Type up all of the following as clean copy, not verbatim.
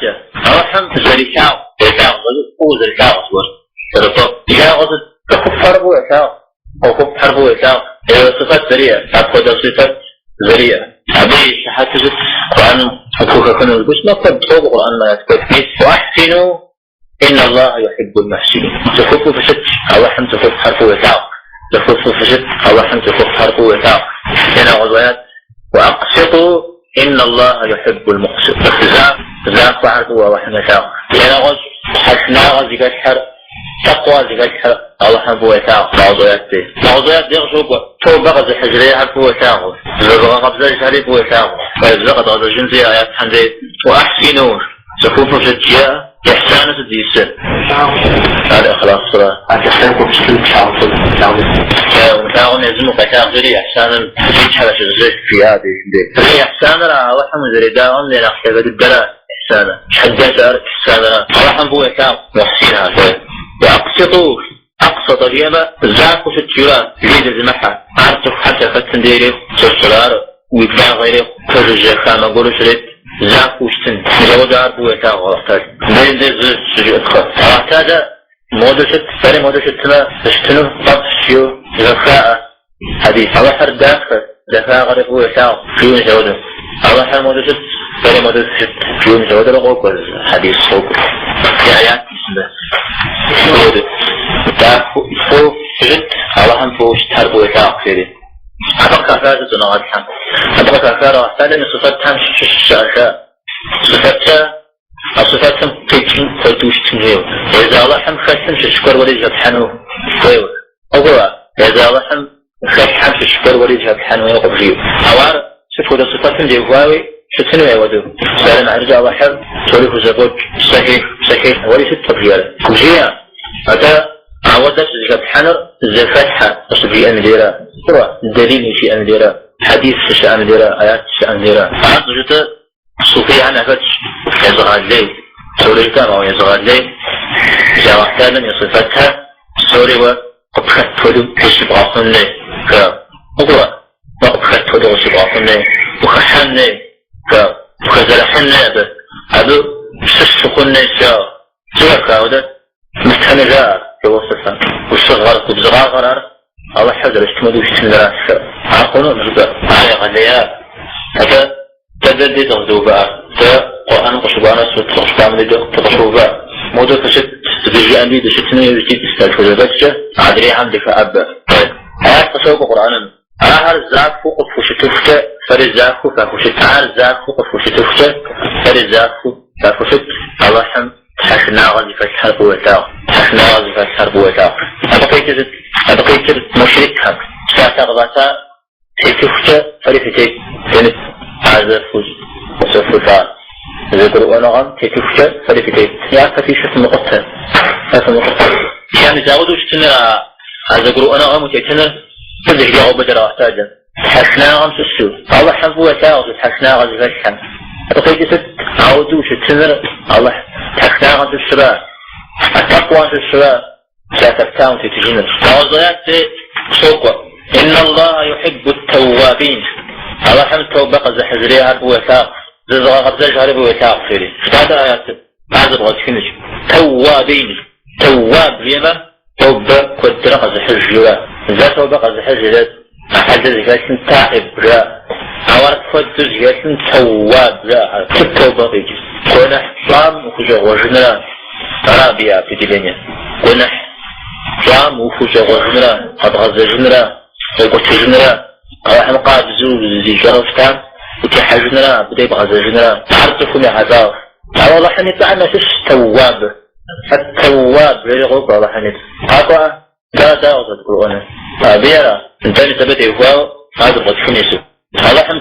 щхьэкӏэ, Алыхьым зэрилъагъу, елъагъу, фӏыуэ зэрилъагъу зыгуэр, зэрыфӏэфӏ. Илъагъур сыт? Цӏыхуфӏхэр фӏыуэ елъагъу, ӏуэхуфӏхэр фӏыуэ елъагъу. Сыфэт зэриӏэ, апхуэдэ сыфэт зэриӏэ. Абы и щыхьэту сыт Къурӏэным къыпхухэхыну жыпӏэмэ, куэд къокӏуэ Къурӏэным аят куэд. Мис, وأحسنوا إن الله يحب المحسنين. Цӏыхуфӏу фыщыт, Алыхьым цӏыхуфӏхэр фӏыуэ елъагъу. Цӏыхуфӏу фыщыт, Алыхьым цӏыхуфӏхэр фӏыуэ елъагъу. Е нэгъуэщӏ аят, وأقسطوا إن الله يحب المقسطين. Захуэхэр фӏыуэ Алыхьым елъагъу. Е нэгъуэщӏ тхьэшынагъэ зыхэлъхэр, тэкъуа зыхэлъхэр Алыхьым фӏыуэ елъагъу. Нэгъуэщӏ аят дей. Нэгъуэщӏ аят дей къыщокӏуэ. Тобэ къэзыхьыжрейхэр фӏыуэ елъагъу. Зызыгъэкъэбзэжхэри фӏыуэ елъагъу. Зэ къэдгъэзэжынщи аятхэм дей. وأحسنوا цӏыхуфӏу фыщыт жеӏэ, ихьсаныр сыт зищӏысыр? Ар ихласра. Умылъагъум езым укъелъагъу жери ихьсаным зи щхьэр щызыщыщ жиӏа дежым дей. Ихьсаныр Алыхьым узэредаӏуэм я нэхъ лъагэ дыдэра ихьсаныр. Щхьэ дыдэ щыӏэр ихьсаныра. Алыхьым фӏыуэ елъагъу мухьсинхэр. وأقسطوا أقسط жиӏэмэ, захуэу щыт жиӏэра, лей зезымыхьэ. Ар цӏыхухэр щахэтым дей ирехъу, щӏыщӏыр уи благъэ ирехъу, пэжыжьэ хамэ гуэру щрет, захуэу щытын. Мис ауэдэ ар фӏыуэ елъагъу Алыхьталэм. Мыбдежым дей зы щыжыӏыпхъэ. Алыхьталэ модэу щыт, фэри модэу щытмэ, фыщытыну фӏэфӏщ жиӏэу зэхэфхаӏэ хьэдис. Алыхьыр дахэ, дахагъэри фӏыуэ елъагъу жиӏэу мис ауэдэу. Алыхьыр модэу щыт, фэри модэу фыщыт жиӏэу мис ауэдэрэ къокӏуэ хьэдис къокӏуэ. Е аят мис мыбы. Дахэу фӏыуэ фыщыт, Алыхьым фӏыуэ щытхэр фӏыуэ елъагъу жери. Абы къыхахар сыт щӏэныгъэлӏхэм? Абы къыхахар Алыхьталэм и сыфэтхэм щыщ щыӏэщ. Сыфэткӏэ а сыфэтым къикӏым хуэдэу щытын хуейуэ. Езы Алыхьым хэлъым щыщ гуэр уэри зыхэплъхьэну хуейуэ. Къыгурыӏуа? Езы Алыхьым хэлъхьэм щыщ гуэр уэри зыхэплъхьэну хуейуэ къыбжиӏэу. Ауэ ар сыт хуэдэ сыфэтым теухуауи щытыну ауэдэу. Псалъэм и хьэтыркӏэ Алыхьыр псори хузэфӏокӏ, псэ хех, псэ хелъхьэ, уэри сыт къыбжиӏэр? Къыбжиӏэ. Атӏэ, ауэдэ щызыхэплъхьэнур зэхэлъхьэ къыщыбжиӏэм дейрэ, къыгурыӏуа? Дэлил щиӏэм дейрэ, хьэдис щыщыӏэм дейрэ, аят щыӏэм дейрэ. Ар щӏыжытӏэр суфийхэм яхэтщ езыгъэлей, псори жытӏэм, ауэ езыгъэлей, мис Алыхьталэм и сыфэтхэр псори уэ къыпхэт хуэдэу къыщыбгъэхъун хуей. Къыгурыӏуа? Уэ къыпхэт хуэдэу къыщыбгъэхъун хуей, ухыхьэн хуей, ухэзэрыхьын хуей абы, абы щыщ ухъун хуей жаӏэу. Зэхэфха ауэдэ? Мыхьэнэ жаӏэ философхэм. ӏущыгъэр, губзыгъагъэр ар Алыхьыр зэрыщытым хуэдэу щытынращ жаӏэ. Ар хъунукъым жыпӏэр. Ар егъэлея. Атӏэ дэ дэ дей дыкъыздэувыӏэр. Дэ Къурӏэным къыщыкӏуамэ, суннэт къыщыкӏуамэ дей дыкъыщоувыӏэ. Модэу фыщыт, зыдыжиӏэм дей дыщытыну иужь дитщ, зэрытхузэфӏэкӏкӏэ адрейхэм дыхэӏэбэ. Аят къыщокӏуэ Къурӏэным. Ахэр захуэу къыфхущытыхукӏэ, фэри захуэу фахущыт. Ахэр захуэу къыфхущытыхукӏэ, фэри захуэу фахущыт. Алыхьым тхьэшынагъэ зыхэлъхэр фӏыуэ елъагъу. Тхьэшынагъэ зыхэлъхэр фӏыуэ елъагъу. Абы къикӏыр сыт? Абы къикӏыр мушрикхэм. Псалъэ къывата тетыхукӏэ фэри фытет, фемыт. Ар зэфхулӏа зэгурыӏуэныгъэм тетыхукӏэ фэри фытет. Япэ фищыр фымыкъутэ, фэ фымыкъутэ. Мис ауэдэу щытыныр а зэгурыӏуэныгъэм утетыныр сыт зыхригъэубыдэр Алыхьталэм? Тхьэшынагъэм щыщу. Алыхьым фӏыуэ елъагъу зы тхьэшынагъэ зыхэлъхэм. Абы къикӏыр сыт? Ауэдэу ущытыныр Алыхь тхьэшынагъэм щыщра? Тэкъуам щыщра? Псалъэ птам утетыжыныр. Нэгъуэщӏ аят дей къыщокӏуэ. Инна Аллаха юхиббу т-тэууабин. Алыхьым тобэ къэзыхьыжрейхэр фӏыуэ елъагъу, зызыгъэкъэбзэжхэри фӏыуэ елъагъу, жери. Жытӏатэ аятыр. Ар зэбгъэтхынущ. Тэууабин. Тэууаб жиӏэмэ, тобэ куэдрэ къэзыхьыж жиӏэурэ. Зэ тобэ къэзыхьыж ирет, а хьэлыр зыхэлъым таӏиб жаӏэ. Ауэ ар куэду зыхэлъым тэууаб жаӏэ. Сыт тобэ къикӏыр? Гуэныхь пщӏам ухущӏегъуэжынра? Ара абы и определение. Гуэныхь пщӏам ухущӏегъуэжынра, къэбгъэзэжынра, къекӏуэтыжынра, Алыхьым къабзэу зищӏэну щытам утехьэжынра, абы дей бгъэзэжынра? Ар цӏыхум ехьэлӏауэ. Ауэ Алыхьым и цӏэхэм ящыщщ Тэууаб. Ат-Тэууаб жери къокӏуэ Алыхьым и цӏэ. Къакӏуэ, дэ дауэ къызэрыдгурыӏуэнур? Абы ара? Нтӏэ мис абы теухуауэ ар зэбгъэтхын ису. Алыхьым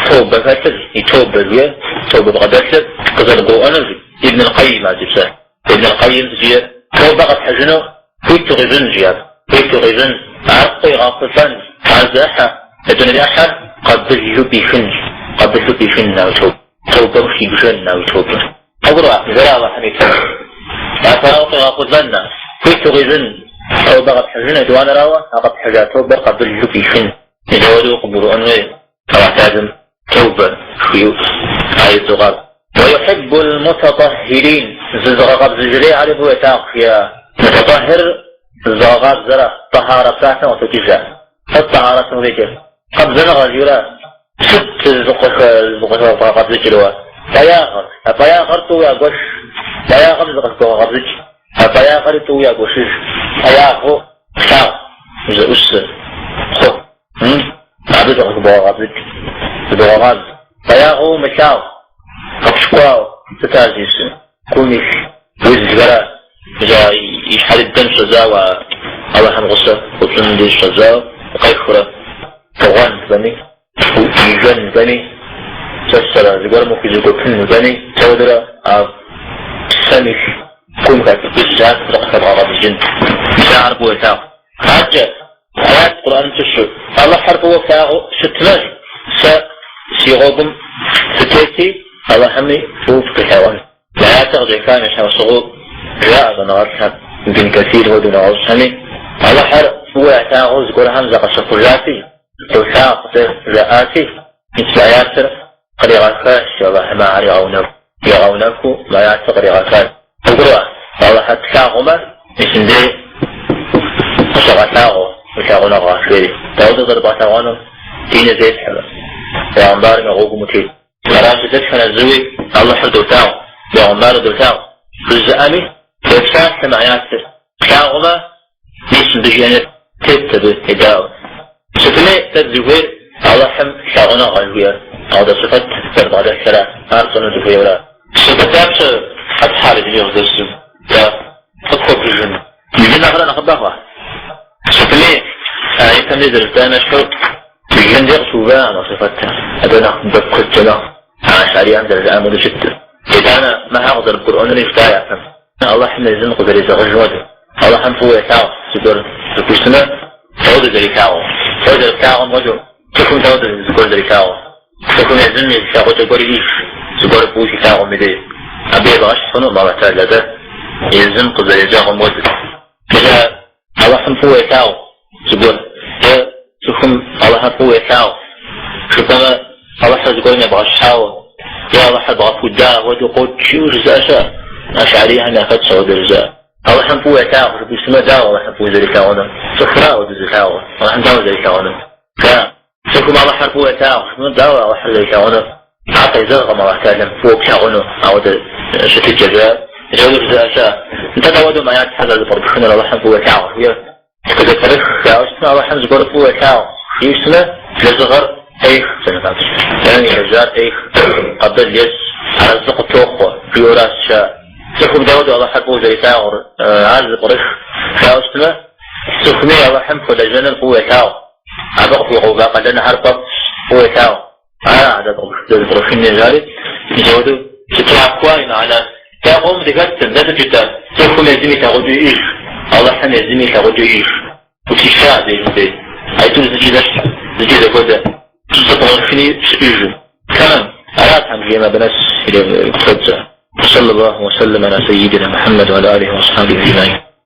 тобэ хэлъыр, и тобэ жиӏэр, тобэ бгъэдэлъыр къызэрыгурыӏуэнур Ибн аль-Къайим ар зи псалъэ. Ибн аль-Къайим жиӏэр, тобэ къэпхьыжыну хуит укъищӏын, жиӏэр. Хуит укъищӏын, ар къуигъэхъулӏэн, ар зы ӏыхьэ, етӏуанэрей ӏыхьэр къабылу пӏихын, къабылу пӏихын ауэ тобэ. Тобэм хибжэн ауэ тобэр. Къыгурыӏуа? Зэра Алыхьым и цӏэр. Япэрауэ къуигъэхъулӏэн, хуит укъищӏын, тобэ къэпхьыжын, етӏуанэрауэ а къэпхьыжа тобэр къабылу пӏихын. Мис ауэдэу къыбгурыӏуэн хуей Алыхьталэм тобэ жиӏэу ар и цӏэу къакӏуэ. Уа-юхьиббул мутатӏэхьирин, зызыгъэкъэбзыжрейхэри фӏыуэ елъагъу, жиӏа. Мутатӏэхьир зызыгъэкъабзэра, тӏэхьарэ псалъэм къытокӏыж ар. Сыт тӏэхьарэ къикӏыр? Къабзэныгъэ жиӏэра? Сыт зыкъыхэбгъэкъэбзыкӏыр уэ? Фӏеягъэр. А фӏеягъэр тӏууэ ягуэш. Фӏеягъэм зыкъыхыбогъэкъэбзыкӏ. А фӏеягъэри тӏууэ ягуэшыж. Фӏеягъэу плъагъу, узэӏусэ, хъу. Абы зыкъыхыбогъэкъэбзыкӏ, зыбогъэкъабзэ. Фӏеягъэу умылъагъу, гъэпщкӏуауэ, сыт ар зищӏысыр? Гум илъ узхэра? Мис а и щхьэ дыдэм щыщӏэдзауэ, Алыхьым гъусэ хуэпщӏыным деж щыщӏэдзауэ, укъехыурэ фыгъуэн жыпӏэми, ижэн жыпӏэми, сэ сщӏэрэ, зыгуэрым ухузэгуэпын жыпӏэми, апхуэдэурэ а псэм илъ гум хэлъ узхэр зыкъыхэбгъэкъэбзыкӏын. Мис ахэр фӏыуэ елъагъу. Адэкӏэ, Аят Къурӏэным щыщу, Алыхьыр фӏыуэ флъагъуу щытмэ, сэ си гъуэгум фытети, Алыхьми фӏыуэ фыкъилъагъун. Аятыр къыщӏехам и щхьэусыгъуэу жаӏэ щӏэныгъэлӏхэм, Ибн Кэсир хуэдэу нэгъуэщӏхэми, Алыхьыр фӏыуэ ялъагъуу зыгуэрхэм закъыщыхъужати, долъагъу дэ жаӏати, мис мы аятыр къригъэхащ, Алыхьым ахэр егъэунэху, егъэунэхуу мы аятыр къригъэхащ. Къыбгурыӏуа? Алыхьыр плъагъумэ, мис мыбдеж къыщыгъэлъагъуэ уи лъагъуныгъэ, жери. Дауэ зэрыбгъэлъэгъуэнур? Диныр зепхьэмэ, бегъымбарым и гъуэгум утет. Аращи, дэтхэнэ зыуи Алыхьыр долъагъу, бегъымбарыр долъагъу. Жызыӏэми, къопсалъэ мы аятыр. Плъагъумэ, мис мыбы жиӏэныр тет абы едаӏуэ. Сытми, дэ дызыхуейр Алыхьым лъагъуныгъэ жыхуиӏэр, ауэдэ сыфэт зэрыбгъэдэлъыра, ар тщӏэну дыхуейуэра? Сыфэт дапщэ къэтхьар иджыри къыздэсым, дэ къыпхуэбжыжын? Блы нэхърэ нэхъыбэ хъуа? Сытми, ипэм дей зэрыжытӏам ещхьу, блым дей къыщыувакъым а сыфэтыр, абы нэхъыбэ куэдкӏэ мэхъу. Ашӏарихэм зэрыжаӏам хуэдэу щытыр. Итӏанэ, мыхэр къызэрыбгурыӏуэнури жытӏа япэм. Алыхьым езым къызэрезэгъыж хуэдэу. Алыхьым фӏыуэ елъагъу зыгуэр жыпӏэу щытмэ, дауэдэу зэрилъагъур? Уэ зэрыплъагъум хуэдэу, цӏыхум дауэдэу зыгуэр зэрилъагъур? Цӏыхум езым и лъагъукӏэ гуэр иӏэжщ, зыгуэр фӏыуэ щилъагъум и дей. Абы ебгъэщхь хъунукъым Алыхь Тэхьэлэ атӏэ езым къызэрезэгъым хуэдэу. Мис а Алыхьым фӏыуэ елъагъу зыгуэр. Е цӏыхум Алыхьыр фӏыуэ елъагъу жыпӏэмэ, Алыхьыр зыгуэрым ебгъэщхьауэ, е Алыхьыр бгъэпуда хуэдэу къокӏ жиӏэу жызыӏэ щыӏэ. Ашӏарихэм яхэтщ ауэдэ жызыӏэ. Алыхьым фӏыуэ елъагъу жыпӏэу щытмэ, дауэ Алыхьыр фӏыуэ зэрилъагъунур? Цӏыхура ауэдэ зылъагъур? Алыхьым дауэ зэрилъагъунур? Жаӏэ. Цӏыхум Алыхьыр фӏыуэ елъагъу жыпӏэмэ, дауэ Алыхьыр зэрилъагъунур? Ар къезэгъкъым Алыхь Тэхьэлэм фӏыуэ плъагъуну ауэдэ щытыкӏэ, жаӏэ. Мис ауэдэу жызыӏэ щыӏэ. Нтӏэ дауэдэу мы аятхэр зэрызэпкърыпхынур Алыхьым фӏыуэ елъагъу жиӏэр? Къызэпкърых жаӏэу щытмэ, Алыхьым зыгуэр фӏыуэ елъагъу жиӏэу щытмэ, лэжьыгъэр ӏех, зэрыфӏэфӏщ. Илэжьар ӏех, къабыл ещӏ, арэзы къытохъуэ, жиӏэуращ жаӏэ. Цӏыхум дауэдэу Алыхьыр фӏыуэ зэрилъагъур, ар зэпкърых жаӏэу щытмэ, цӏыхуми Алыхьым хуэлэжьэныр фӏыуэ елъагъу. Абы къыхуигъэува къалэнхэр фӏэфӏщ, фӏыуэ елъагъу. Ара зэпкърыхын ежьари, мис ауэдэу зэтраухуа и мыхьэнэр. Дэ къомым дыхэттым, дэ сыт жытӏэр? Цӏыхум езым и лъагъукӏэ иӏэж, Алыхьым езым и лъагъукӏэ иӏэж. Утища абдежым дей. Аитӏур зыкӏи зэщхьэ, зыкӏи зэхуэдэ. Щӏызэпкърыхыни щыӏэжым. Тэмэм, арат Тхьэм жиӏэмэ, абы нэс ирикъутхэдзэ. Уэ сэллаллаху уэ сэллэм аля сэйидина Мухьэммэд уа аля алихи уа асхьабихи аджмаин.